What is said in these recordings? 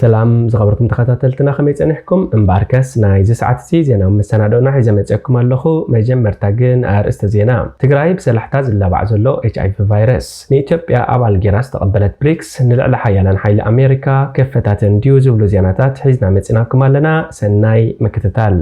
ሰላም ዝኸበርኩም ተኸታተልትና፣ ከመይ ጸኒሕኩም? እምበኣርከስ ናይዚ ሰዓት እዚ ዜናዊ መሰናዶና ሒዘ መጺአኩም ኣለኹ። መጀመርታ ግን ኣርእስተ ዜና። ትግራይ ብሰላሕታ ዝላባዕ ዘሎ ኤች ኣይ ቪ ቫይረስ። ንኢትዮጵያ ኣባል ጌራ ዝተቐበለት ብሪክስ ንልዕሊ ሓያላን ሓይሊ ኣሜሪካ ክፈታተን ድዩ ዝብሉ ዜናታት ሒዝና መጺናኩም ኣለና። ሰናይ ምክትታል።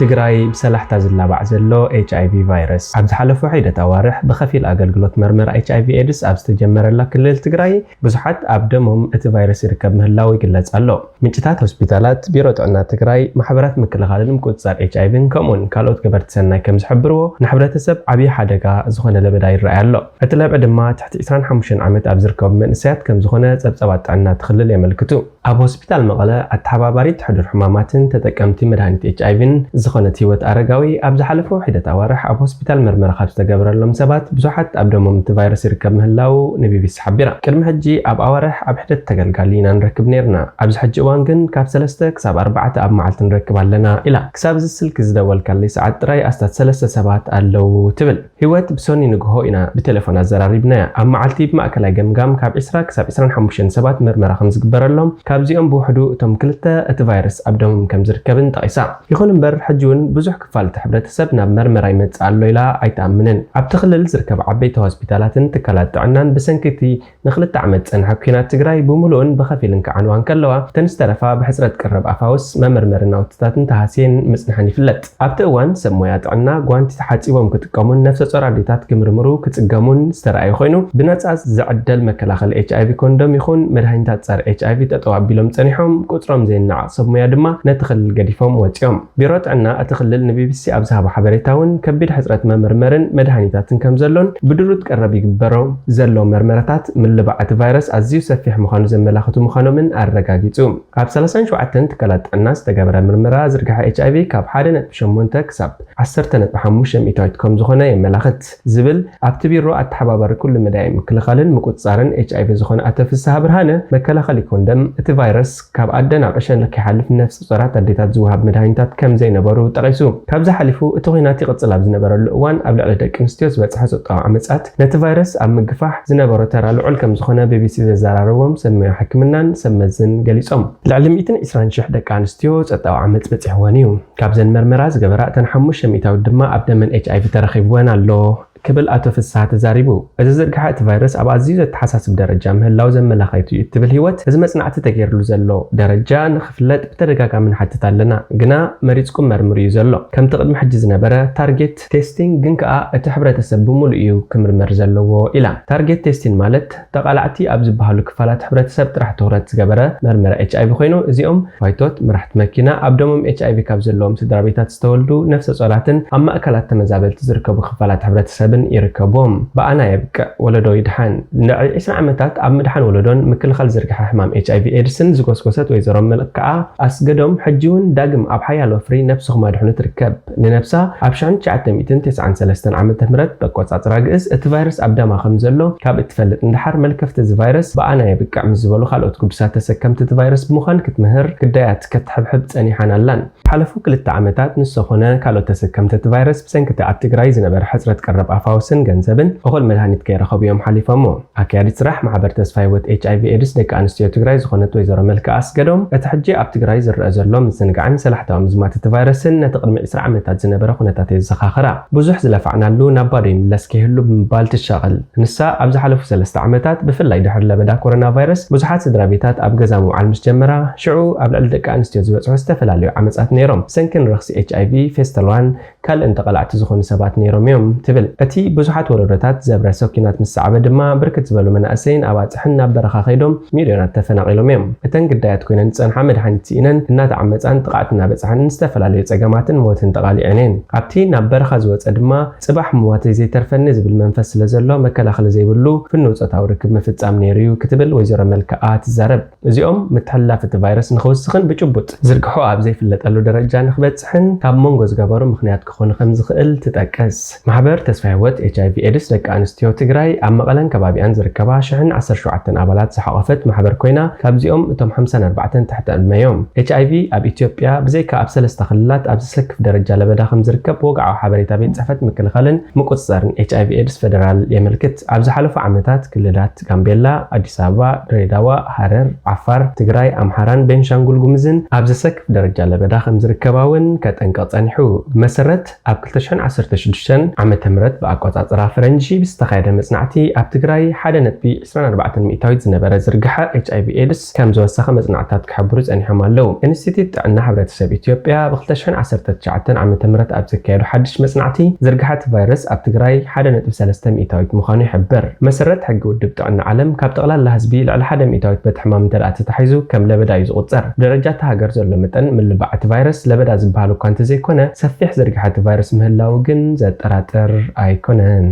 ትግራይ ብሰላሕታ ዝላባዕ ዘሎ ኤች ኣይ ቪ ቫይረስ። ኣብ ዝሓለፉ ሒደት ኣዋርሕ ብኸፊል ኣገልግሎት መርመራ ኤች ኣይ ቪ ኤድስ ኣብ ዝተጀመረላ ክልል ትግራይ ብዙሓት ኣብ ደሞም እቲ ቫይረስ ይርከብ ምህላው ይግለጽ ኣሎ። ምንጭታት ሆስፒታላት፣ ቢሮ ጥዕና ትግራይ፣ ማሕበራት ምክልኻልን ምቁጽጻር ኤች ኣይ ቪን ከምኡውን ካልኦት ገበርቲ ሰናይ ከም ዝሕብርዎ፣ ንሕብረተሰብ ዓብዪ ሓደጋ ዝኾነ ለበዳ ይረኣይ ኣሎ። እቲ ለብዒ ድማ ትሕቲ ዕስራን ሓሙሽተን ዓመት ኣብ ዝርከቡ መንእሰያት ከም ዝኾነ ጸብጻባት ጥዕና እቲ ክልል የመልክቱ። ኣብ ሆስፒታል መቐለ ኣተሓባባሪት ሕዱር ሕማማትን ተጠቀምቲ መድሃኒት ኤች ኣይ ቪን ዝኾነት ህይወት ኣረጋዊ፣ ኣብ ዝሓለፈ ሒደት ኣዋርሕ ኣብ ሆስፒታል መርመራ ካብ ዝተገበረሎም ሰባት ብዙሓት ኣብ ደሞም እቲ ቫይረስ ይርከብ ምህላው ንቢቢሲ ሓቢራ። ቅድሚ ሕጂ ኣብ ኣዋርሕ ኣብ ሕደት ተገልጋሊ ኢና ንረክብ ነይርና። ኣብዚ ሕጂ እዋን ግን ካብ ሰለስተ ክሳብ ኣርባዕተ ኣብ መዓልቲ ንረክብ ኣለና ኢላ። ክሳብ እዚ ስልኪ ዝደወልካለይ ሰዓት ጥራይ ኣስታት ሰለስተ ሰባት ኣለዉ ትብል። ህይወት ብሰኑይ ንግሆ ኢና ብቴሌፎን ኣዘራሪብናያ። ኣብ መዓልቲ ብማእከላይ ገምጋም ካብ ዕስራ ክሳብ ዕስራን ሓሙሽተን ሰባት መርመራ ከም ዝግበረሎም፣ ካብዚኦም ብውሕዱ እቶም ክልተ እቲ ቫይረስ ኣብ ደሞም ከም ዝርከብን ጠቒሳ። ይኹን እምበር፣ ሕጂ እውን ብዙሕ ክፋል እቲ ሕብረተሰብ ናብ መርመራ ይመጽእ ኣሎ ኢላ ኣይትኣምንን። ኣብቲ ክልል ዝርከባ ዓበይቲ ሆስፒታላትን ትካላት ጥዕናን ብሰንኪ እቲ ንኽልተ ዓመት ዝጸንሐ ኲናት ትግራይ ብምሉእን ብኸፊልን ክዓንዋ እንከለዋ፣ እተን ዝተረፋ ብሕጽረት ቀረብ ኣፋውስ፣ መመርመሪ ናውትታትን ተሃስየን ምጽንሐን ይፍለጥ። ኣብቲ እዋን ሰብ ሞያ ጥዕና ጓንቲ ተሓጺቦም ክጥቀሙን ነፍሰ ጾር ኣዴታት ክምርምሩ ክጽገሙን ዝተረኣየ ኮይኑ፣ ብነጻ ዝዕደል መከላኸሊ ኤች ኣይ ቪ ኮንዶም ይኹን መድሃኒታት ጸረ ኤች ኣይ ቪ ጠጠው ኣቢሎም ጸኒሖም፣ ቁጽሮም ዘይነዓቕ ሰብ ሞያ ድማ ነቲ ክልል ገዲፎም ወጺኦም። ቢሮ ጥዕና እቲ ክልል ንቢቢሲ ኣብ ዝሃቦ ሓበሬታ እውን ከቢድ ሕጽረት መመርመርን መድሃኒታትን ከም ዘሎን ብድሩት ቀረብ ይግበሮ ዘሎ መርመራታት ምልባዕ እቲ ቫይረስ ኣዝዩ ሰፊሕ ምዃኑ ዘመላኽቱ ምዃኖምን ኣረጋጊጹ። ኣብ ሰላሳን ሸውዓተን ትካላት ጥዕና ዝተገበረ ምርመራ ዝርግሐ ኤች ኣይ ቪ ካብ ሓደ ነጥቢ ሸሞንተ ክሳብ ዓሰርተ ነጥቢ ሓሙሽተ ሚእታዊት ከም ዝኾነ የመላኽት ዝብል ኣብቲ ቢሮ ኣተሓባባሪ ኩሉ መዳይ ምክልኻልን ምቁጽጻርን ኤች ኣይ ቪ ዝኾነ ኣቶ ፍስሃ ብርሃነ፣ መከላኸሊ ኮንደም እቲ ቫይረስ ካብ ኣደ ናብ ዕሸል ከይሓልፍ ነፍሰ ጾራት ኣዴታት ዝወሃብ መድሃኒታት ከም ዘይነበሩ ጠቒሱ። ካብዚ ሓሊፉ እቲ ኲናት ይቕጽል ኣብ ዝነበረሉ እዋን ኣብ ልዕሊ ደቂ ኣንስትዮ ዝበጽሐ ጾታዊ ዓመጻት ነቲ ቫይረስ ኣብ ምግፋሕ ዝነበሮ ተራ ልዑል ከም ዝኾነ ቢቢሲ ዘዘራረቦም ሰብ ሞያ ሕክምናን ሰብ መዝን ገሊጾም። ልዕሊ ሚእትን ዕስራን ሽሕ ደቂ ኣንስትዮ ጾታዊ ዓመጽ በጺሕወን እዩ። ካብዘን መርመራ ዝገበራ እተን ሓሙሽተ ሚእታዊት ድማ ኣብ ደመን ኤች ኣይ ቪ ተረኺብወን ኣሎ ክብል ኣቶ ፍስሃ ተዛሪቡ። እዚ ዝርግሐ እቲ ቫይረስ ኣብ ኣዝዩ ዘተሓሳስብ ደረጃ ምህላው ዘመላኸቱ እዩ እትብል ህይወት፣ እዚ መጽናዕቲ ተገይርሉ ዘሎ ደረጃ ንኽፍለጥ ብተደጋጋሚ ንሓትት ኣለና፣ ግና መሪጽኩም መርምሩ እዩ ዘሎ። ከምቲ ቅድሚ ሕጂ ዝነበረ ታርጌት ቴስቲንግ ግን ከኣ እቲ ሕብረተሰብ ብምሉእ እዩ ክምርመር ዘለዎ ኢላ። ታርጌት ቴስቲንግ ማለት ተቓላዕቲ ኣብ ዝበሃሉ ክፋላት ሕብረተሰብ ጥራሕ ትኹረት ዝገበረ መርመራ ኤች ኣይ ቪ ኮይኑ፣ እዚኦም ፋይቶት፣ መራሕቲ መኪና፣ ኣብ ደሞም ኤች ኣይ ቪ ካብ ዘለዎም ስድራ ቤታት ዝተወልዱ ነፍሰ ጾራትን ኣብ ማእከላት ተመዛበልቲ ዝርከቡ ክፋላት ሕብረተሰብን ይርከብዎም። ብኣና የብቅዕ፣ ወለዶ ይድሓን። ንልዕሊ ዕስራ ዓመታት ኣብ ምድሓን ወለዶን ምክልኻል ዝርግሐ ሕማም ኤች ኣይ ቪ ኤድስን ዝጎስጎሰት ወይዘሮ መልክዓ ኣስገዶም፣ ሕጂ እውን ዳግም ኣብ ሓያል ወፍሪ ነብስኹም ኣድሕኑ ትርከብ። ንነብሳ ኣብ ሽሕን ትሽዓተ ሚእትን ተስዓን ሰለስተን ዓመተ ምህረት በቆጻጽራ ግእዝ እቲ ቫይረስ ኣብ ደማ ከም ዘሎ ካብ እትፈልጥ ንደሓር፣ መልከፍቲ እዚ ቫይረስ ብኣና የብቅዕ ምስ ዝበሉ ካልኦት ግዱሳት ተሰከምቲ እቲ ቫይረስ ብምዃን ክትምህር ግዳያት ከተሕብሕብ ጸኒሓን ኣላን። ሓለፉ ክልተ ዓመታት ንሶ ኾነ ካልኦት ተሰከምቲ እቲ ቫይረስ ብሰንኪ እቲ ኣብ ትግራይ ዝነበረ ሕጽረት ቀረብ ኣፋውስን ገንዘብን እኹል መድሃኒት ከይረኸቡ እዮም ሓሊፎሞ። ኣካያዲት ስራሕ ማሕበር ተስፋ ህይወት ኤች ኣይ ቪ ኤድስ ደቂ ኣንስትዮ ትግራይ ዝኾነት ወይዘሮ መልክኣ ኣስገዶም፣ እቲ ሕጂ ኣብ ትግራይ ዝረአ ዘሎ ምዝንጋዕን ሰላሕታዊ ምዝማት እቲ ቫይረስን ነቲ ቅድሚ ዕስራ ዓመታት ዝነበረ ኩነታት የዘኻኽራ። ብዙሕ ዝለፋዕናሉ ናብ ባዶ ይምለስ ከይህሉ ብምባል ትሻቐል። ንሳ ኣብ ዝሓለፉ ሰለስተ ዓመታት ብፍላይ ድሕሪ ለበዳ ኮሮና ቫይረስ ብዙሓት ስድራ ቤታት ኣብ ገዛ ምውዓል ምስ ጀመራ፣ ሽዑ ኣብ ልዕሊ ደቂ ኣንስትዮ ዝበጽሑ ዝተፈላለዩ ዓመጻት ነይሮም። ብሰንኪ ንረኽሲ ኤች ኣይ ቪ፣ ፌስተልዋን ካልእን ተቐላዕቲ ዝኾኑ ሰባት ነይሮም እዮም ትብል። እቲ ብዙሓት ወለዶታት ዘብረሰ ኲናት ምስ ሰዓበ ድማ ብርክት ዝበሉ መናእሰይን ኣባጽሕን ናብ በረኻ ከይዶም ሚልዮናት ተፈናቒሎም እዮም። እተን ግዳያት ኮይነን ዝጸንሓ መድሃኒት ስኢነን እናተዓመጻን ጥቕዓት እናበጽሐን ንዝተፈላለዩ ጸገማትን ሞትን ተቓሊዐን እየን። ኣብቲ ናብ በረኻ ዝወጸ ድማ ጽባሕ ምሟተይ ዘይተርፈኒ ዝብል መንፈስ ስለ ዘሎ መከላኸሊ ዘይብሉ ፍኑው ጾታዊ ርክብ ምፍጻም ነይሩ እዩ ክትብል ወይዘሮ መልክኣ ትዛረብ። እዚኦም ምትሕልላፍ እቲ ቫይረስ ንኽውስኽን ብጭቡጥ ዝርግሖ ኣብ ዘይፍለጠሉ ደረጃ ንኽበጽሕን ካብ መንጎ ዝገበሩ ምኽንያት ክኾኑ ከም ዝኽእል ትጠቅስ። ማሕበር ተስፋ ወት ኤች ኣይ ቪ ኤድስ ደቂ ኣንስትዮ ትግራይ ኣብ መቐለን ከባቢኣን ዝርከባ ሽሕን ዓሰርተ ሸውዓተን ኣባላት ዝሓቖፈት ማሕበር ኮይና፣ ካብዚኦም እቶም ሓምሳን ኣርባዕተን ትሕቲ ዕድመ እዮም። ኤች ኣይ ቪ ኣብ ኢትዮጵያ ብዘይካ ኣብ ሰለስተ ክልላት ኣብ ዘሰክፍ ደረጃ ለበዳ ከም ዝርከብ ወግዓዊ ሓበሬታ ቤት ጽሕፈት ምክልኻልን ምቁጽጻርን ኤች ኣይ ቪ ኤድስ ፌደራል የመልክት። ኣብ ዝሓለፉ ዓመታት ክልላት ጋምቤላ፣ ኣዲስ ኣበባ፣ ድሬዳዋ፣ ሃረር፣ ዓፋር፣ ትግራይ፣ ኣምሓራን ቤንሻንጉል ጉምዝን ኣብ ዘሰክፍ ደረጃ ለበዳ ከም ዝርከባ እውን ከጠንቅቕ ጸኒሑ። ብመሰረት ኣብ ክልተ ሽሕን ዓሰርተ ሽዱሽተን ዓመተ ምህረት ብኣቆጻጽራ ፈረንጂ ብዝተኻየደ መጽናዕቲ፣ ኣብ ትግራይ ሓደ ነጥቢ ዕስራን ኣርባዕተን ሚእታዊት ዝነበረ ዝርግሐ ኤች ኣይ ቪ ኤድስ ከም ዝወሰኸ መጽናዕትታት ክሕብሩ ጸኒሖም ኣለዉ። ኢንስቲትዩት ጥዕና ሕብረተሰብ ኢትዮጵያ ብ ክልተ ሽሕን ዓሰርተ ትሽዓተን ዓመተ ምህረት ኣብ ዘካየዶ ሓድሽ መጽናዕቲ፣ ዝርግሐ እቲ ቫይረስ ኣብ ትግራይ ሓደ ነጥቢ ሰለስተ ሚእታዊት ምዃኑ ይሕብር። መሰረት ሕጊ ውድብ ጥዕና ዓለም፣ ካብ ጠቕላላ ህዝቢ ልዕሊ ሓደ ሚእታዊት በቲ ሕማም እንተ ደኣ ተታሒዙ ከም ለበዳ እዩ ዝቑጸር። ብደረጃ እታ ሃገር ዘሎ መጠን ምልባዕ እቲ ቫይረስ ለበዳ ዝበሃል እኳ እንተዘይኮነ፣ ሰፊሕ ዝርግሐ እቲ ቫይረስ ምህላዉ ግን ዘጠራጥር ኣይኮነን።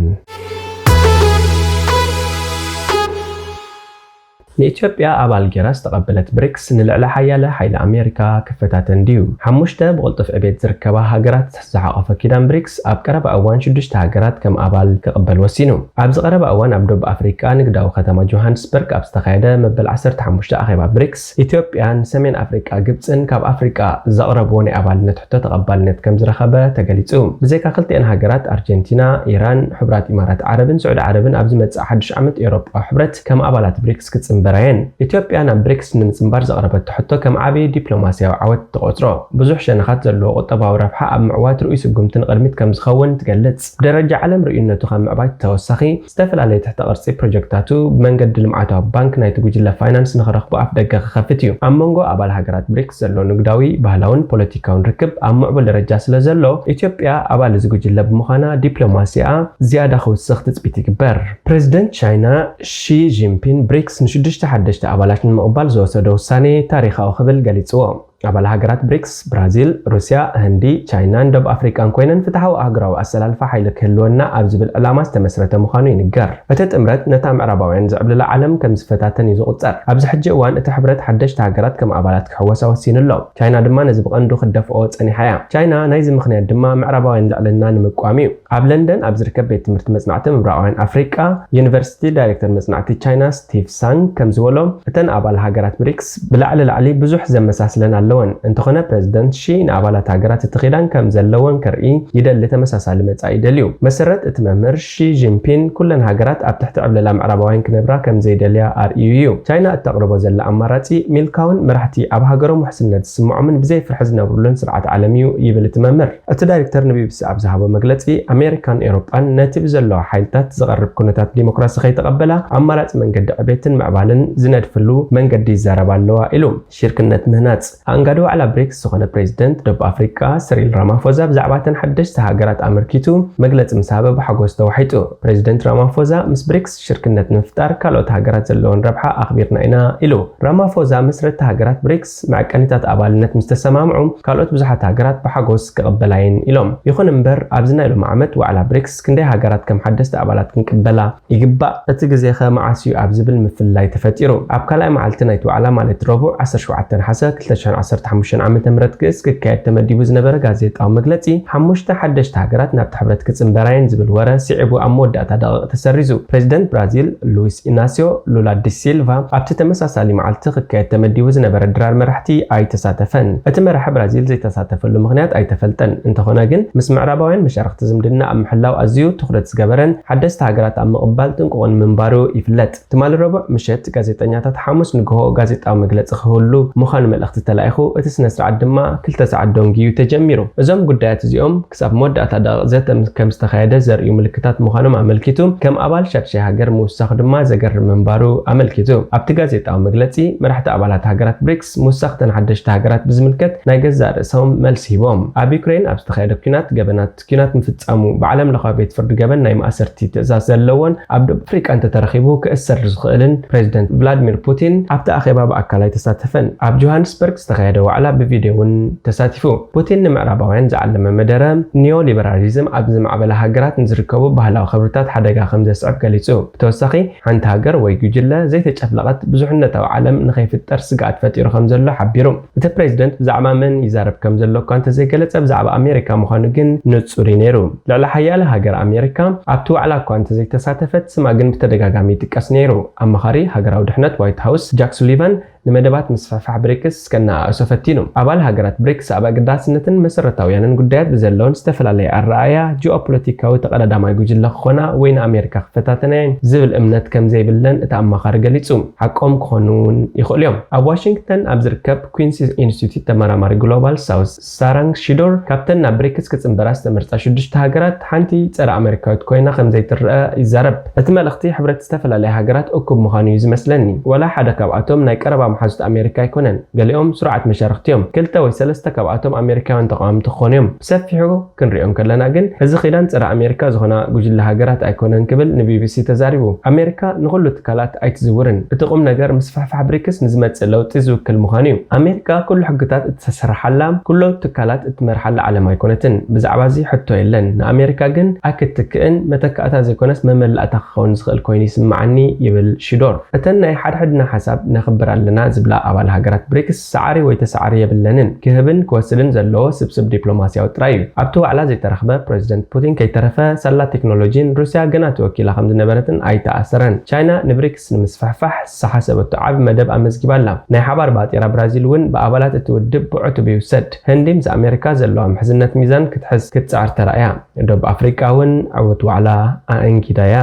ንኢትዮጵያ ኣባል ጌራ ዝተቐበለት ብሪክስ ንልዕሊ ሓያለ ሓይሊ ኣሜሪካ ክፈታተን ድዩ? ሓሙሽተ ብቕልጡፍ ዕቤት ዝርከባ ሃገራት ዝሓቖፈ ኪዳን ብሪክስ ኣብ ቀረባ እዋን ሽዱሽተ ሃገራት ከም ኣባል ክቕበል ወሲኑ። ኣብዚ ቀረባ እዋን ኣብ ደቡብ ኣፍሪቃ ንግዳዊ ከተማ ጆሃንስበርግ ኣብ ዝተኻየደ መበል ዓሰርተ ሓሙሽተ ኣኼባ ብሪክስ፣ ኢትዮጵያን ሰሜን ኣፍሪቃ ግብጽን ካብ ኣፍሪቃ ዘቕረብዎ ናይ ኣባልነት ሕቶ ተቐባልነት ከም ዝረኸበ ተገሊጹ። ብዘይካ ክልቲኤን ሃገራት ኣርጀንቲና፣ ኢራን፣ ሕቡራት ኢማራት ዓረብን ስዑዲ ዓረብን ኣብ ዝመጽእ ሓድሽ ዓመት ኤውሮጳዊ ሕብረት ከም ኣባላት ብሪክስ ክጽንበራ እየን። ኢትዮጵያ ናብ ብሪክስ ንምጽንባር ዘቕረበቶ ሕቶ ከም ዓቢ ዲፕሎማስያዊ ዓወት ትቖጽሮ። ብዙሕ ሸነኻት ዘለዎ ቁጠባዊ ረብሓ ኣብ ምዕዋት ርኡይ ስጉምቲ ንቕድሚት ከም ዝኸውን ትገልጽ። ብደረጃ ዓለም ርኡይነቱ ካብ ምዕባይ ተወሳኺ፣ ዝተፈላለዩ ትሕተ ቅርጺ ፕሮጀክታቱ ብመንገዲ ልምዓታዊ ባንክ ናይቲ ጉጅለ ፋይናንስ ንኽረኽቡ ኣፍ ደገ ክኸፍት እዩ። ኣብ መንጎ ኣባል ሃገራት ብሪክስ ዘሎ ንግዳዊ፣ ባህላውን ፖለቲካውን ርክብ ኣብ ምዕቡል ደረጃ ስለ ዘሎ፣ ኢትዮጵያ ኣባል እዚ ጉጅለ ብምዃና ዲፕሎማሲኣ ዝያዳ ክውስኽ ትጽቢት ይግበር። ፕሬዚደንት ቻይና ሺ ጂንፒን ብሪክስ ንሽዱሽተ ሓደሽቲ ኣባላት ንምቕባል ዝወሰዶ ውሳኔ ታሪኻዊ ክብል ገሊጽዎ። ኣባል ሃገራት ብሪክስ፣ ብራዚል፣ ሩስያ፣ ህንዲ፣ ቻይናን ደቡብ ኣፍሪቃን ኮይነን ፍትሓዊ ኣህጉራዊ ኣሰላልፋ ሓይሊ ክህልወና ኣብ ዝብል ዕላማ ዝተመስረተ ምዃኑ ይንገር። እቲ ጥምረት ነታ ምዕራባውያን ዝዕብልላ ዓለም ከም ዝፈታተን እዩ ዝቑጸር። ኣብዚ ሕጂ እዋን እቲ ሕብረት ሓደሽቲ ሃገራት ከም ኣባላት ክሕወሳ ወሲኑ ኣሎ። ቻይና ድማ ነዚ ብቐንዱ ክትደፍኦ ጸኒሓ እያ። ቻይና ናይዚ ምኽንያት ድማ ምዕራባውያን ልዕልና ንምቋም እዩ። ኣብ ለንደን ኣብ ዝርከብ ቤት ትምህርቲ መጽናዕቲ ምብራቓውያን ኣፍሪቃ ዩኒቨርሲቲ ዳይሬክተር መጽናዕቲ ቻይና ስቲቭ ሳንግ ከም ዝበሎ፣ እተን ኣባል ሃገራት ብሪክስ ብላዕሊ ላዕሊ ብዙሕ ዘመሳስለን ኣለወን። እንተኾነ ፕሬዚደንት ሺ ንኣባላት ሃገራት እቲ ኪዳን ከም ዘለወን ከርኢ ይደሊ፣ ተመሳሳሊ መጻኢ ይደልዩ። መሰረት እቲ መምህር ሺ ጂንፒን ኩለን ሃገራት ኣብ ትሕቲ ዕብለላ ምዕራባውያን ክነብራ ከም ዘይደልያ ኣርእዩ እዩ። ቻይና እተቕርቦ ዘላ ኣማራጺ ሚልካውን መራሕቲ ኣብ ሃገሮም ውሕስነት ዝስምዖምን ብዘይ ፍርሒ ዝነብሩሉን ስርዓት ዓለም እዩ ይብል እቲ መምህር። እቲ ዳይሬክተር ንቢቢሲ ኣብ ዝሃቦ መግለጺ፣ ኣሜሪካን ኤውሮጳን ነቲ ብዘለዋ ሓይልታት ዝቐርብ ኩነታት ዲሞክራሲ ከይተቐበላ፣ ኣማራጺ መንገዲ ዕቤትን ምዕባለን ዝነድፍሉ መንገዲ ይዛረባ ኣለዋ ኢሉ። ሽርክነት ምህናጽ። ኣኣንጋዲ ዋዕላ ብሪክስ ዝኾነ ፕሬዚደንት ደቡብ ኣፍሪቃ ስሪል ራማፎዛ ብዛዕባ እተን ሓደሽቲ ሃገራት ኣመልኪቱ መግለጺ ምስ ሃበ ብሓጎስ ተዋሒጡ። ፕሬዚደንት ራማፎዛ፣ ምስ ብሪክስ ሽርክነት ንምፍጣር ካልኦት ሃገራት ዘለወን ረብሓ ኣኽቢርና ኢና ኢሉ። ራማፎዛ፣ መስረቲ ሃገራት ብሪክስ መዐቀኒታት ኣባልነት ምስ ተሰማምዑ፣ ካልኦት ብዙሓት ሃገራት ብሓጎስ ክቕበላ እየን ኢሎም። ይኹን እምበር፣ ኣብዚ ናይ ሎሚ ዓመት ዋዕላ ብሪክስ ክንደይ ሃገራት ከም ሓደስቲ ኣባላት ክንቅበላ ይግባእ? እቲ ግዜኸ መዓስ እዩ ኣብ ዝብል ምፍልላይ ተፈጢሩ። ኣብ ካልኣይ መዓልቲ ናይቲ ዋዕላ፣ ማለት ረቡዕ ዓሰርተ ሸውዓተ ነሓሰ ክልተ ሽሕን ዓሰርተ ሓሙሽተን ዓመተ ምህረት ግእዝ ክካየድ ተመዲቡ ዝነበረ ጋዜጣዊ መግለጺ፣ ሓሙሽተ ሓደሽቲ ሃገራት ናብቲ ሕብረት ክጽንበራ እየን ዝብል ወረ ስዒቡ ኣብ መወዳእታ ደቂቕ ተሰሪዙ። ፕሬዚደንት ብራዚል ሉዊስ ኢናሲዮ ሉላ ዲ ሲልቫ ኣብቲ ተመሳሳሊ መዓልቲ ክካየድ ተመዲቡ ዝነበረ ድራር መራሕቲ ኣይተሳተፈን። እቲ መራሒ ብራዚል ዘይተሳተፈሉ ምኽንያት ኣይተፈልጠን። እንተኾነ ግን፣ ምስ ምዕራባውያን መሻርኽቲ ዝምድና ኣብ ምሕላው ኣዝዩ ትኹረት ዝገበረን ሓደስቲ ሃገራት ኣብ ምቕባል ጥንቁቕን ምንባሩ ይፍለጥ። ትማሊ ረቡዕ ምሸት ጋዜጠኛታት ሓሙስ ንግሆ ጋዜጣዊ መግለጺ ክህሉ ምዃኑ መልእኽቲ ተላኢኹ፣ እቲ ስነ ስርዓት ድማ ክልተ ሰዓት ደንጊዩ ተጀሚሩ። እዞም ጉዳያት እዚኦም ክሳብ መወዳእታ ደቂቕ ዘተ ከም ዝተኻየደ ዘርእዩ ምልክታት ምዃኖም ኣመልኪቱ፣ ከም ኣባል ሻድሻይ ሃገር ምውሳኹ ድማ ዘገርም ምንባሩ ኣመልኪቱ። ኣብቲ ጋዜጣዊ መግለጺ፣ መራሕቲ ኣባላት ሃገራት ብሪክስ ምውሳኽ እተን ሓደሽቲ ሃገራት ብዝምልከት ናይ ገዛእ ርእሶም መልሲ ሂቦም። ኣብ ዩክሬን ኣብ ዝተኻየደ ኲናት፣ ገበናት ኲናት ምፍጻሙ ብዓለም ለኻዊ ቤት ፍርዲ ገበን ናይ ማእሰርቲ ትእዛዝ ዘለዎን ኣብ ደቡብ ኣፍሪቃ እንተተረኺቡ ክእሰር ዝኽእልን ፕሬዚደንት ቭላድሚር ፑቲን ኣብቲ ኣኼባ ብኣካል ኣይተሳተፈን። ኣብ ጆሃንስበርግ ዝተኻየደ ሓደ ዋዕላ ብቪድዮ እውን ተሳቲፉ። ፑቲን ንምዕራባውያን ዝዓለመ መደረ ኒዮሊበራሊዝም ኣብ ዝማዕበላ ሃገራት ንዝርከቡ ባህላዊ ክብርታት ሓደጋ ከም ዘስዕብ ገሊጹ። ብተወሳኺ፣ ሓንቲ ሃገር ወይ ጉጅለ ዘይተጨፍለቐት ብዙሕነታዊ ዓለም ንኸይፍጠር ስግኣት ፈጢሩ ከም ዘሎ ሓቢሩ። እቲ ፕሬዚደንት ብዛዕባ መን ይዛረብ ከም ዘሎ እኳ እንተዘይገለጸ፣ ብዛዕባ ኣሜሪካ ምዃኑ ግን ንጹር እዩ ነይሩ። ልዕሊ ሓያለ ሃገር ኣሜሪካ ኣብቲ ዋዕላ እኳ እንተዘይተሳተፈት፣ ስማ ግን ብተደጋጋሚ ይጥቀስ ነይሩ። ኣማኻሪ ሃገራዊ ድሕነት ዋይት ሃውስ ጃክ ሱሊቫን ንመደባት ምስፍሕፋሕ ብሪክስ ከነኣእሶ ፈቲኑ። ኣባል ሃገራት ብሪክስ ኣብ ኣገዳስነትን መሰረታውያንን ጉዳያት ብዘለወን ዝተፈላለየ ኣረኣእያ ጂኦፖለቲካዊ ተቐዳዳማይ ጉጅለ ክኾና ወይ ንኣሜሪካ ክፈታተናየን ዝብል እምነት ከም ዘይብለን እቲ ኣማኻሪ ገሊጹ። ሓቆም ክኾኑ እውን ይኽእሉ እዮም። ኣብ ዋሽንግተን ኣብ ዝርከብ ኩንስ ኢንስቲትዩት ተመራማሪ ግሎባል ሳውዝ ሳራንግ ሺዶር፣ ካብተን ናብ ብሪክስ ክጽንበራ ዝተመርጻ ሽዱሽተ ሃገራት ሓንቲ ጸረ ኣሜሪካዊት ኮይና ከም ዘይትረአ ይዛረብ። እቲ መልእኽቲ ሕብረት ዝተፈላለያ ሃገራት እኩብ ምዃኑ እዩ ዝመስለኒ። ዋላ ሓደ ካብኣቶም ናይ ቀረባ መሓዙት ኣሜሪካ ኣይኮነን። ገሊኦም ስሩዓት መሻርኽቲ እዮም። ክልተ ወይ ሰለስተ ካብኣቶም ኣሜሪካውያን ተቓወምቲ ክኾኑ እዮም። ብሰፊሑ ክንሪኦም ከለና ግን፣ እዚ ኪዳን ጸረ ኣሜሪካ ዝኾና ጉጅለ ሃገራት ኣይኮነን ክብል ንቢቢሲ ተዛሪቡ። ኣሜሪካ ንኹሉ ትካላት ኣይትዝውርን። እቲ ቁም ነገር ምስፍሕፋሕ ብሪክስ ንዝመጽእ ለውጢ ዝውክል ምዃኑ እዩ። ኣሜሪካ ኩሉ ሕግታት እተሰርሓላ፣ ኩሉ ትካላት እትመርሓላ ዓለም ኣይኮነትን። ብዛዕባ እዚ ሕቶ የለን። ንኣሜሪካ ግን ኣይክትክእን፣ መተካእታ ዘይኮነስ መመላእታ ክኸውን ዝኽእል ኮይኑ ይስምዓኒ ይብል ሺዶር። እተን ናይ ሓድሕድና ሓሳብ ነኽብር ኣለና ዝብላ ኣባል ሃገራት ብሪክስ፣ ሰዓሪ ወይ ተሰዓሪ የብለንን። ክህብን ክወስድን ዘለዎ ስብስብ ዲፕሎማስያዊ ጥራይ እዩ። ኣብቲ ዋዕላ ዘይተረኽበ ፕሬዚደንት ፑቲን ከይተረፈ፣ ሳላ ቴክኖሎጂን ሩስያ ገና ተወኪላ ከም ዝነበረትን ኣይተኣሰረን። ቻይና ንብሪክስ ንምስፍሕፋሕ ዝሓሰበቶ ዓቢ መደብ ኣመዝጊባ ኣላ። ናይ ሓባር ባጤራ ብራዚል እውን ብኣባላት እቲ ውድብ ብዕቱብ ይውሰድ። ህንዲ ምስ ኣሜሪካ ዘለዋ ምሕዝነት ሚዛን ክትሕዝ ክትጽዕር ተራእያ። ደቡብ ኣፍሪቃ እውን ዕውት ዋዕላ ኣእንጊዳያ።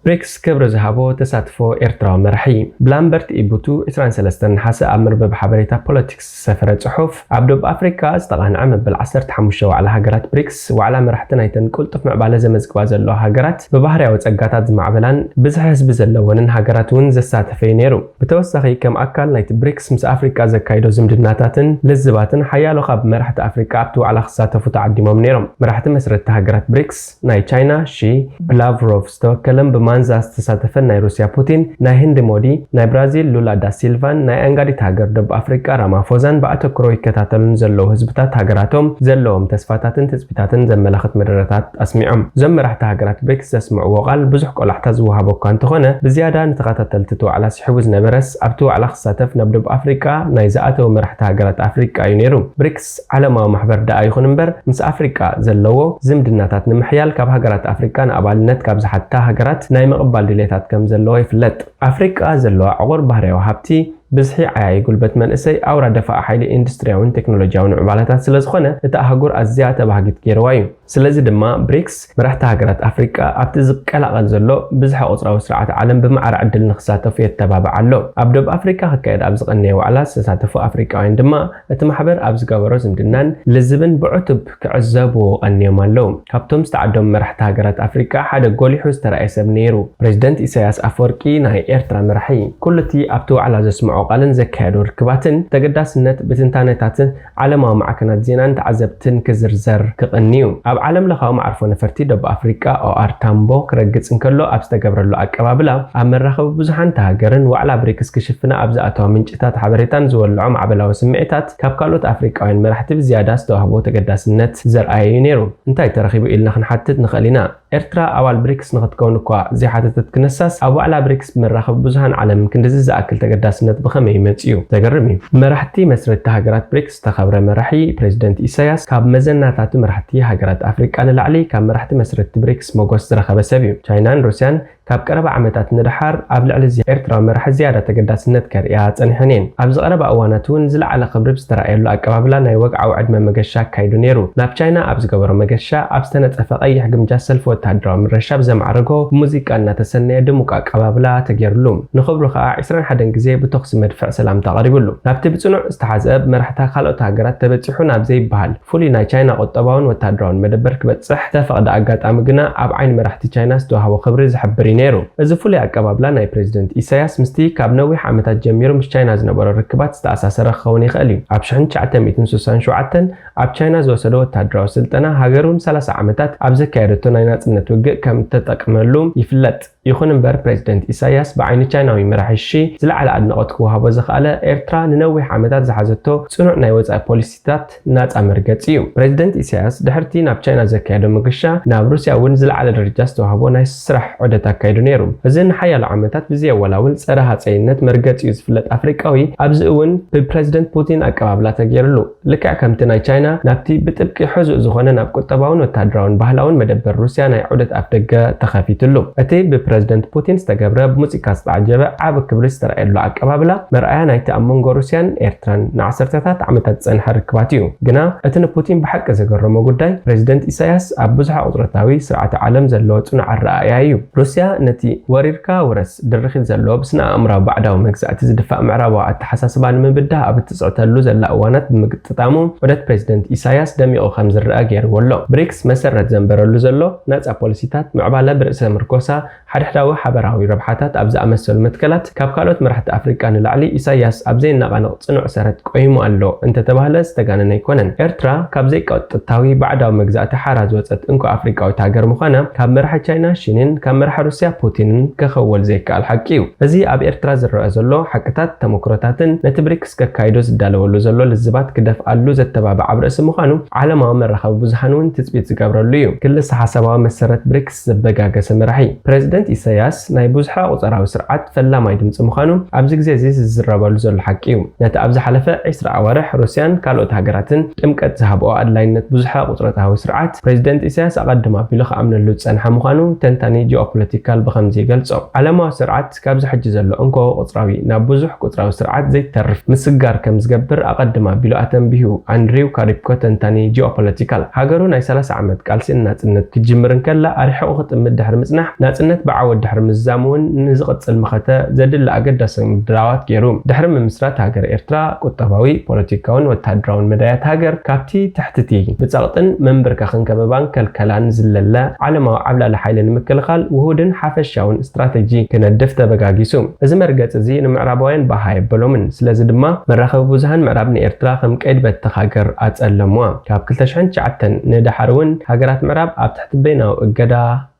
ብሪክስ ክብሪ ዝሃቦ ተሳትፎ ኤርትራዊ መራሒ። ብላምበርት ኢቡቱ ዕስራን ሰለስተን ነሓሰ ኣብ መርበብ ሓበሬታ ፖለቲክስ ዝሰፈረ ጽሑፍ፣ ኣብ ደቡብ ኣፍሪካ ዝተቓንዐ መበል ዓሰርተ ሓሙሽተ ዋዕላ ሃገራት ብሪክስ፣ ዋዕላ መራሕቲ ናይተን ቅልጡፍ ምዕባለ ዘመዝግባ ዘለዋ ሃገራት፣ ብባህርያዊ ጸጋታት ዝማዕበላን ብዝሒ ህዝቢ ዘለወንን ሃገራት እውን ዘሳተፈ እዩ ነይሩ። ብተወሳኺ፣ ከም ኣካል ናይቲ ብሪክስ ምስ ኣፍሪቃ ዘካይዶ ዝምድናታትን ልዝባትን፣ ሓያሎ ካብ መራሕቲ ኣፍሪቃ ኣብቲ ዋዕላ ክሳተፉ ተዓዲሞም ነይሮም። መራሕቲ መስረትቲ ሃገራት ብሪክስ፣ ናይ ቻይና ሺ፣ ብላቭሮቭ ዝተወከለን ብማንዛ ዝተሳተፈን ናይ ሩስያ ፑቲን፣ ናይ ህንዲ ሞዲ፣ ናይ ብራዚል ሉላ ዳ ሲልቫን ናይ ኣንጋዲት ሃገር ደቡብ ኣፍሪቃ ራማፎዛን ብኣተኩሮ ይከታተሉን ዘለዉ ህዝብታት ሃገራቶም ዘለዎም ተስፋታትን ትጽቢታትን ዘመላኽት መደረታት ኣስሚዖም። እዞም መራሕቲ ሃገራት ብሪክስ ዘስምዕዎ ቃል ብዙሕ ቆላሕታ ዝወሃቦ እኳ እንተኾነ፣ ብዝያዳ ንተኸታተልቲ እቲ ዋዕላ ስሒቡ ዝነበረስ ኣብቲ ዋዕላ ክሳተፍ ናብ ደቡብ ኣፍሪቃ ናይ ዝኣተወ መራሕቲ ሃገራት ኣፍሪቃ እዩ ነይሩ። ብሪክስ ዓለማዊ ማሕበር ደኣ ይኹን እምበር፣ ምስ ኣፍሪቃ ዘለዎ ዝምድናታት ንምሕያል ካብ ሃገራት ኣፍሪቃ ንኣባልነት ካብ ዝሓታ ሃገራት ናይ ምቕባል ድሌታት ከም ዘለዎ ይፍለጥ። ኣፍሪቃ ዘለዋ ዕቑር ባህርያዊ ሃብቲ፣ ብዝሒ ዓያዪ ጉልበት መንእሰይ፣ ኣውራ ደፋኢ ሓይሊ፣ ኢንዱስትርያውን ቴክኖሎጂያውን ምዕባለታት ስለ ዝኾነ፣ እታ ኣህጉር ኣዝያ ተባሃጊት ገይርዋ እዩ። ስለዚ ድማ ብሪክስ መራሕቲ ሃገራት ኣፍሪቃ ኣብቲ ዝቀላቐል ዘሎ ብዝሒ ቁጽራዊ ስርዓት ዓለም ብማዕረ ዕድል ንኽሳተፉ የተባብዕ ኣሎ። ኣብ ደቡብ ኣፍሪቃ ክካየድ ኣብ ዝቐነየ ዋዕላ ዝተሳተፉ ኣፍሪቃውያን ድማ እቲ ማሕበር ኣብ ዝገበሮ ዝምድናን ልዝብን ብዕቱብ ክዕዘብዎ ቀንዮም ኣለዉ። ካብቶም ዝተዓደሙ መራሕቲ ሃገራት ኣፍሪቃ ሓደ ጎሊሑ ዝተራእየ ሰብ ነይሩ። ፕሬዚደንት ኢሳያስ ኣፈወርቂ ናይ ኤርትራ መራሒ፣ ኩሉ እቲ ኣብቲ ዋዕላ ዘስምዖ ቃልን ዘካየዶ ርክባትን ተገዳስነት ብትንታነታትን ዓለማዊ ማዕከናት ዜናን ተዓዘብትን ክዝርዘር ክቐንዩ። ኣብ ዓለም ለኻዊ መዓርፎ ነፈርቲ ደቡብ ኣፍሪቃ ኦኣር ታምቦ ክረግጽ እንከሎ ኣብ ዝተገብረሉ ኣቀባብላ፣ ኣብ መራኸቢ ብዙሓን እታ ሃገርን ዋዕላ ብሪክስ ክሽፍና ኣብ ዝኣተዋ ምንጭታት ሓበሬታን ዝወልዖ ማዕበላዊ ስምዒታት ካብ ካልኦት ኣፍሪቃውያን መራሕቲ ብዝያዳ ዝተዋህቦ ተገዳስነት ዘርኣየ እዩ ነይሩ። እንታይ ተረኺቡ ኢልና ክንሓትት ንኽእል ኢና። ኤርትራ ኣባል ብሪክስ ንኽትከውን እኳ ዘይሓተተት ክነሳስ፣ ኣብ ዋዕላ ብሪክስ ብመራኸቢ ብዙሃን ዓለም ክንድዚ ዝኣክል ተገዳስነት ብኸመይ ይመጽእ እዩ? ዘገርም እዩ። መራሕቲ መስረትቲ ሃገራት ብሪክስ ዝተኸብረ መራሒ ፕሬዚደንት ኢሳያስ ካብ መዘናታቲ መራሕቲ ሃገራት ኣፍሪቃ ንላዕሊ ካብ መራሕቲ መስረትቲ ብሪክስ ሞጎስ ዝረኸበ ሰብ እዩ። ቻይናን ሩስያን ካብ ቀረባ ዓመታት ንደሓር ኣብ ልዕሊ እዚ ኤርትራዊ መራሒ ዝያዳ ተገዳስነት ከርእያ ጸኒሐን እየን። ኣብዚ ቀረባ እዋናት እውን ዝለዓለ ክብሪ ብዝተራእየሉ ኣቀባብላ ናይ ወግዓዊ ዕድመ መገሻ ኣካይዱ ነይሩ። ናብ ቻይና ኣብ ዝገበሮ መገሻ ኣብ ዝተነጸፈ ቀይሕ ግምጃ ሰልፊ ወተሃደራዊ ምረሻ ብዘማዕረጎ ብሙዚቃ እናተሰነየ ድሙቕ ኣቀባብላ ተገይሩሉ። ንኽብሩ ከኣ ዕስራን ሓደን ግዜ ብተኹሲ መድፍዕ ሰላምታ ቀሪቡሉ። ናብቲ ብጽኑዕ ዝተሓዝአ ብመራሕቲ ካልኦት ሃገራት ተበጺሑ ናብ ዘይበሃል ፍሉይ ናይ ቻይና ቁጠባውን ወተሃደራውን መደበር ክበጽሕ ዝተፈቕደ ኣጋጣሚ ግና ኣብ ዓይኒ መራሕቲ ቻይና ዝተዋህቦ ክብሪ ዝሕብር እዩ ነይሩ። እዚ ፍሉይ ኣቀባብላ ናይ ፕሬዚደንት ኢሳያስ ምስቲ ካብ ነዊሕ ዓመታት ጀሚሩ ምስ ቻይና ዝነበሮ ርክባት ዝተኣሳሰረ ክኸውን ይኽእል እዩ። ኣብ ሽሕን ትሽዓተ ሚእትን ስሳን ሸውዓተን ኣብ ቻይና ዝወሰዶ ወተሃደራዊ ስልጠና ሃገሩ ንሰላሳ ዓመታት ኣብ ዘካየደቶ ናይ ናጽነት ውግእ ከም እተጠቅመሉ ይፍለጥ። ይኹን እምበር፣ ፕሬዚደንት ኢሳያስ ብዓይኒ ቻይናዊ መራሒ ሺ ዝለዓለ ኣድናቖት ክወሃቦ ዝኸኣለ፣ ኤርትራ ንነዊሕ ዓመታት ዝሓዘቶ ጽኑዕ ናይ ወጻኢ ፖሊሲታት ናጻ መርገጺ እዩ። ፕሬዚደንት ኢሳያስ ድሕርቲ ናብ ቻይና ዘካየዶ ምግሻ፣ ናብ ሩስያ እውን ዝለዓለ ደረጃ ዝተዋህቦ ናይ ስራሕ ዑደት ኣካይዱ ነይሩ። እዚ ንሓያሎ ዓመታት ብዘየወላውል ጸረ ሃጸይነት መርገጺኡ ዝፍለጥ ኣፍሪቃዊ፣ ኣብዚ እውን ብፕሬዚደንት ፑቲን ኣቀባብላ ተገይርሉ። ልክዕ ከምቲ ናይ ቻይና፣ ናብቲ ብጥብቂ ሕዙእ ዝኾነ ናብ ቁጠባውን ወተሃደራውን ባህላውን መደበር ሩስያ ናይ ዑደት ኣፍደገ ተኸፊትሉ። እቲ ብፕረዚደንት ፑቲን ዝተገብረ ብሙዚቃ ዝተዓጀበ ዓቢ ክብሪ ዝተራእየሉ ኣቀባብላ መርኣያ ናይቲ ኣብ መንጎ ሩስያን ኤርትራን ንዓሰርተታት ዓመታት ዝጸንሐ ርክባት እዩ። ግና እቲ ንፑቲን ብሓቂ ዘገረሞ ጉዳይ፣ ፕረዚደንት ኢሳያስ ኣብ ብዙሕ ቁጽረታዊ ስርዓተ ዓለም ዘለዎ ጽኑዕ ኣረኣእያ እዩ። ሩስያ ነቲ ወሪርካ ውረስ ድርኺት ዘለዎ ብስነ ኣእምራዊ ባዕዳዊ መግዛእቲ ዝድፋእ ምዕራባዊ ኣተሓሳስባ ንምብዳህ ኣብ እትጽዕተሉ ዘላ እዋናት ብምግጥጣሙ፣ ዑደት ፕረዚደንት ኢሳያስ ደሚቑ ከም ዝረኣ ገይርዎ ኣሎ። ብሪክስ መሰረት ዘንበረሉ ዘሎ ናጻ ፖሊሲታት፣ ምዕባለ ብርእሰ ምርኮሳ፣ ሓድሕዳዊ ሓበራዊ ረብሓታት ኣብ ዝኣመሰሉ መትከላት፣ ካብ ካልኦት መራሕቲ ኣፍሪቃ ንላዕሊ ኢሳያስ ኣብ ዘየነቓንቕ ጽኑዕ ሰረት ቆይሙ ኣሎ እንተተባህለ ዝተጋነነ ኣይኮነን። ኤርትራ ካብ ዘይቀጥታዊ ባዕዳዊ መግዛእቲ ሓራ ዝወጸት እንኮ ኣፍሪቃዊት ሃገር ምዃና ካብ መራሒ ቻይና ሺንን ካብ መራሒ ሩስያ ፑቲንን ከኸወል ዘይከኣል ሓቂ እዩ። እዚ ኣብ ኤርትራ ዝረኣ ዘሎ ሓቅታት፣ ተመክሮታትን ነቲ ብሪክስ ከካይዶ ዝዳለወሉ ዘሎ ልዝባት ክደፍኣሉ ዘተባብዕ ኣብ ርእሲ ምዃኑ፣ ዓለማዊ መራኸቢ ብዙሃን እውን ትጽቢት ዝገብረሉ እዩ። ክልሰ ሓሳባዊ መሰረት ብሪክስ ዘበጋገሰ መራሒ። ፕረዚደንት ኢሳያስ ናይ ብዙሐ ቁጸራዊ ስርዓት ፈላማይ ድምጺ ምዃኑ ኣብዚ ግዜ እዚ ዝዝረበሉ ዘሎ ሓቂ እዩ። ነቲ ኣብ ዝሓለፈ ዕስራ ኣዋርሕ ሩስያን ካልኦት ሃገራትን ጥምቀት ዝሃብኦ ኣድላይነት ብዙሐ ቁጽረታዊ ስርዓት፣ ፕረዚደንት ኢሳያስ ኣቐድም ኣቢሉ ክኣምነሉ ዝጸንሐ ምዃኑ ተንታኒ ጂኦፖለቲካል ብኸምዚ ይገልጾ። ዓለማዊ ስርዓት ካብዚ ሕጂ ዘሎ እንኮ ቁጽራዊ ናብ ብዙሕ ቁጽራዊ ስርዓት ዘይተርፍ ምስጋር ከም ዝገብር ኣቐድም ኣቢሉ ኣተንቢሁ። ኣንድሪው ካሪፕኮ፣ ተንታኒ ጂኦፖለቲካል፣ ሃገሩ ናይ ሰላሳ ዓመት ቃልሲ ንናጽነት ክትጅምር እንከላ ኣርሒቑ ክጥምት ድሕሪ ምጽናሕ፣ ናጽነት ብዓወት ድሕሪ ምዝዛም እውን ንዝቕጽል መኸተ ዘድሊ ኣገዳሲ ምድላዋት ገይሩ። ድሕሪ ምምስራት ሃገር ኤርትራ፣ ቁጠባዊ፣ ፖለቲካውን ወተሃደራውን መዳያት ሃገር ካብቲ ትሕቲ እቲ ብጸቕጥን ምንብርካኽን ከበባን ከልከላን ዝለለ ዓለማዊ ዓብላሊ ሓይሊ ንምክልኻል ውሁድን ሓፈሻውን ስትራተጂ ክነድፍ ተበጋጊሱ። እዚ መርገጺ እዚ ንምዕራባውያን ባህ ኣየበሎምን። ስለዚ ድማ መራኸቢ ብዙሃን ምዕራብ ንኤርትራ ከም ቀይዲ በተኽ ሃገር ኣጸለምዋ። ካብ ክልተ ሽሕን ትሽዓተን ንደሓር እውን ሃገራት ምዕራብ ኣብ ትሕቲ በይናዊ እገዳ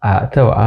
ኣእተውኣ።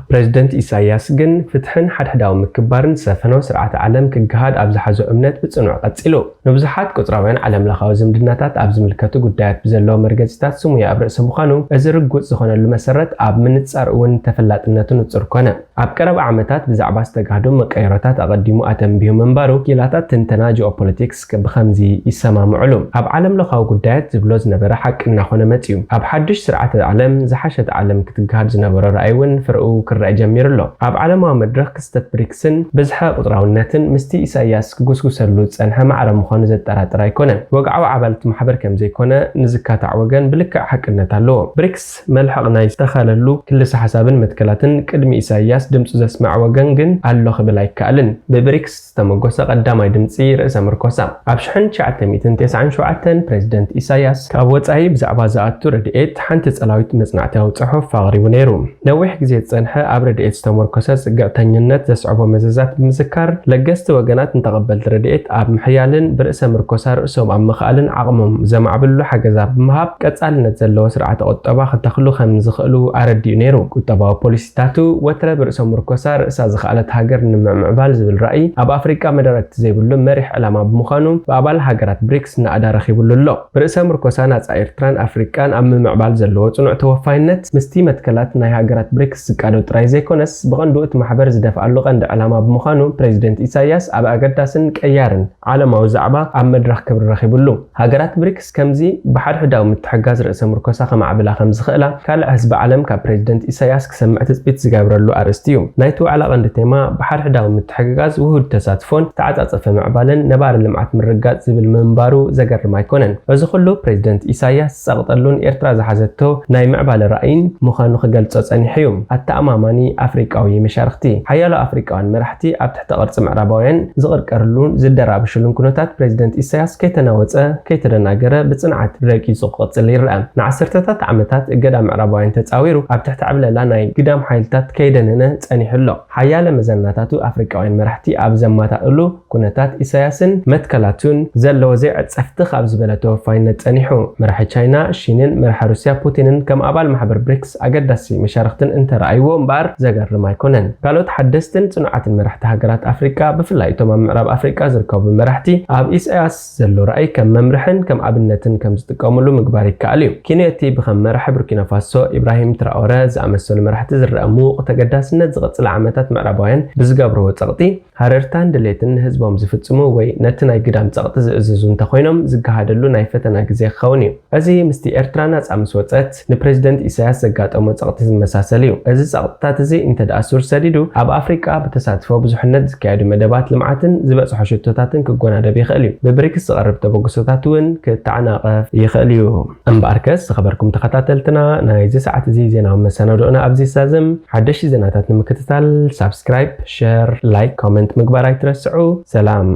ፕረዚደንት ኢሳያስ ግን ፍትሕን ሓድሕዳዊ ምክብባርን ዝሰፈኖ ስርዓተ ዓለም ክገሃድ ኣብ ዝሓዞ እምነት ብጽኑዕ ቀጺሉ። ንብዙሓት ቁጽራውያን ዓለምለኻዊ ዝምድናታት ኣብ ዝምልከቱ ጉዳያት ብዘለዎ መርገጺታት ስሙያ ኣብ ርእሲ ምዃኑ፣ እዚ ርጉጽ ዝኾነሉ መሰረት ኣብ ምንጻር እውን ተፈላጥነቱ ንጹር ኮነ። ኣብ ቀረባ ዓመታት ብዛዕባ ዝተጋህዱ መቀየሮታት ኣቐዲሙ ኣተንቢሁ ምንባሩ፣ ኪላታት ትንተና ጂኦፖለቲክስ ብኸምዚ ይሰማምዑሉ። ኣብ ዓለምለኻዊ ጉዳያት ዝብሎ ዝነበረ ሓቂ እናኾነ መጺኡ። ኣብ ሓድሽ ስርዓተ ዓለም፣ ዝሓሸት ዓለም ክትገሃድ ዝነበሮ ራእይ እውን ፍረኡ ክረአ ጀሚሩ ኣሎ። ኣብ ዓለማዊ መድረኽ ክስተት ብሪክስን ብዝሐ ቁጥራውነትን ምስቲ ኢሳያስ ክጉስጉሰሉ ዝጸንሐ ማዕረ ምዃኑ ዘጠራጥር ኣይኮነን። ወግዓዊ ኣባል እቲ ማሕበር ከም ዘይኮነ ንዝካታዕ ወገን ብልክዕ ሓቅነት ኣለዎ። ብሪክስ መልሕቕ ናይ ዝተኸለሉ ክልሰ ሓሳብን መትከላትን ቅድሚ ኢሳያስ ድምጹ ዘስምዐ ወገን ግን ኣሎ ክብል ኣይከኣልን። ብብሪክስ ዝተመጎሰ ቀዳማይ ድምጺ ርእሰ ምርኮሳ። ኣብ ሽሕን ትሽዓተ ሚእትን ተስዓን ሸውዓተን ፕረዚደንት ኢሳያስ ካብ ወጻኢ ብዛዕባ ዝኣቱ ረድኤት ሓንቲ ጸላዊት መጽናዕታዊ ጽሑፍ ኣቕሪቡ ነይሩ። ነዊሕ ግዜ ዝጸንሐ ኣብ ረድኤት ዝተመርኮሰ ጽግዕተኝነት ዘስዕቦ መዘዛት ብምዝካር፣ ለገስቲ ወገናት ንተቐበልቲ ረድኤት ኣብ ምሕያልን ብርእሰ ምርኮሳ ርእሶም ኣብ ምኽኣልን ዓቕሞም ዘማዕብልሉ ሓገዛት ብምሃብ ቀጻልነት ዘለዎ ስርዓተ ቁጠባ ክተኽሉ ከም ዝኽእሉ ኣረዲኡ ነይሩ። ቁጠባዊ ፖሊሲታቱ ወትረ ብርእሰ ምርኮሳ ርእሳ ዝኸኣለት ሃገር ንምምዕባል ዝብል ራእይ ኣብ ኣፍሪቃ መዳርግቲ ዘይብሉ መሪሕ ዕላማ ብምዃኑ ብኣባል ሃገራት ብሪክስ ናእዳ ረኺቡሉ ኣሎ። ብርእሰ ምርኮሳ ናጻ ኤርትራን ኣፍሪቃን ኣብ ምምዕባል ዘለዎ ጽኑዕ ተወፋይነት ምስቲ መትከላት ናይ ሃገራት ብሪክስ ዝቃዶ ጥራይ ዘይኮነስ ብቐንዱ እቲ ማሕበር ዝደፍኣሉ ቀንዲ ዕላማ ብምዃኑ ፕረዚደንት ኢሳያስ ኣብ ኣገዳስን ቀያርን ዓለማዊ ዛዕባ ኣብ መድረኽ ክብሪ ረኺቡሉ። ሃገራት ብሪክስ ከምዚ ብሓድሕዳዊ ምትሕግጋዝ ርእሰ ምርኮሳ ከማዕብላ ከም ዝኽእላ ካልእ ህዝቢ ዓለም ካብ ፕረዚደንት ኢሳያስ ክሰምዕ ትጽቢት ዝገብረሉ ኣርእስቲ እዩ። ናይቲ ዋዕላ ቀንዲ ቴማ ብሓድሕዳዊ ምትሕግጋዝ፣ ውሁድ ተሳትፎን ዝተዓጻጸፈ ምዕባለን ነባሪ ልምዓት ምርግጋጽ ዝብል ምንባሩ ዘገርም ኣይኮነን። እዚ ኩሉ ፕረዚደንት ኢሳያስ ዝጸቕጠሉን ኤርትራ ዝሓዘቶ ናይ ምዕባለ ራእይን ምዃኑ ክገልጾ ጸኒሑ እዩ። ኣተኣማማኒ ኣፍሪቃዊ መሻርኽቲ። ሓያሎ ኣፍሪቃውያን መራሕቲ ኣብ ትሕቲ ቅርጺ ምዕራባውያን ዝቕርቀርሉን ዝደራብሽሉን ኩነታት ፕረዚደንት ኢሳያስ ከይተናወጸ፣ ከይተደናገረ ብጽንዓት ረጊጹ ክቕጽል ይረአ። ንዓሰርተታት ዓመታት እገዳ ምዕራባውያን ተጻዊሩ ኣብ ትሕቲ ዕብለላ ናይ ግዳም ሓይልታት ከይደነነ ጸኒሑ ኣሎ። ሓያለ መዘናታቱ ኣፍሪቃውያን መራሕቲ ኣብ ዘማታእሉ ኩነታት ኢሳያስን መትከላቱን ዘለዎ ዘይዕጸፍቲ ካብ ዝበለ ተወፋይነት ጸኒሑ፣ መራሒ ቻይና ሺንን መራሒ ሩስያ ፑቲንን ከም ኣባል ማሕበር ብሪክስ ኣገዳሲ መሻርኽቲ መሻርኽትን እንተረኣይዎ እምበኣር ዘገርም ኣይኮነን። ካልኦት ሓደስትን ጽኑዓትን መራሕቲ ሃገራት ኣፍሪቃ፣ ብፍላይ እቶም ኣብ ምዕራብ ኣፍሪቃ ዝርከቡ መራሕቲ፣ ኣብ ኢሳያስ ዘሎ ራእይ ከም መምርሕን ከም ኣብነትን ከም ዝጥቀምሉ ምግባር ይከኣል እዩ። ኪንዮቲ ብኸም መራሒ ቡርኪና ፋሶ ኢብራሂም ትራኦረ ዝኣመሰሉ መራሕቲ ዝረአ ምዉቕ ተገዳስነት ዝቐጽለ ዓመታት ምዕራባውያን ብዝገብርዎ ጸቕጢ፣ ሃረርታን ድሌትን ንህዝቦም ዝፍጽሙ ወይ ነቲ ናይ ግዳም ጸቕጢ ዝእዝዙ እንተኾይኖም ዝገሃደሉ ናይ ፈተና ግዜ ክኸውን እዩ። እዚ ምስቲ ኤርትራ ናጻ ምስ ወጸት ንፕሬዚደንት ኢሳያስ ዘጋጠሞ ጸቕጢ ዝመሳሰል እዩ። እዚ ጸቕጥታት እዚ እንተ ደኣ ሱር ሰዲዱ ኣብ ኣፍሪቃ ብተሳትፎ ብዙሕነት ዝካየዱ መደባት ልምዓትን ዝበጽሖ ሽቶታትን ክጎናደብ ይኽእል እዩ። ብብሪክስ ዝቐርብ ተበግሶታት እውን ክተዓናቐፍ ይኽእል እዩ። እምበኣርከስ ዝኸበርኩም ተኸታተልትና ናይዚ ሰዓት እዚ ዜናዊ መሰናዶና ኣብዚ ይዛዘም። ሓደሽቲ ዜናታት ንምክትታል ሳብስክራይብ፣ ሸር፣ ላይክ፣ ኮመንት ምግባር ኣይትረስዑ። ሰላም።